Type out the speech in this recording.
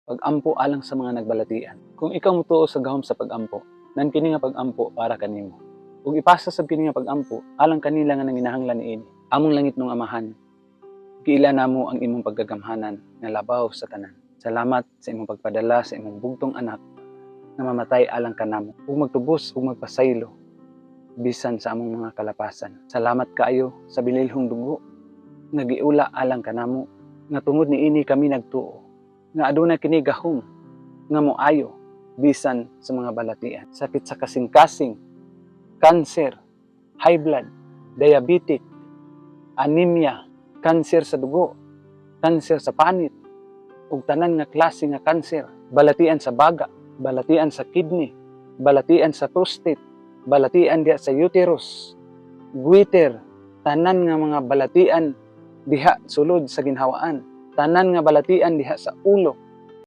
Pag-ampo alang sa mga nagbalatian. Kung ikaw motuo sa gahom sa pag-ampo, nan kini nga pag-ampo para kanimo. Ug ipasa sab kini nga pag-ampo alang kanila nga nanginahanglan niini. Among langitnong Amahan, giila namo ang imong pagkagamhanan nga labaw sa tanan. Salamat sa imong pagpadala sa imong bugtong anak nga mamatay alang kanamo ug magtubos ug magpasaylo bisan sa among mga kalapasan. Salamat kaayo sa bililhong dugo nga giula alang kanamo, nga tungod niini kami nagtuo nga aduna kini gahom nga moayo bisan sa mga balatian. Sakit sa kasing-kasing, cancer, high blood, diabetic, anemia, cancer sa dugo, cancer sa panit, ug tanan nga klase nga cancer, balatian sa baga, balatian sa kidney, balatian sa prostate, balatian diha sa uterus, goiter, tanan nga mga balatian diha sulod sa ginhawaan, tanan nga balatian diha sa ulo.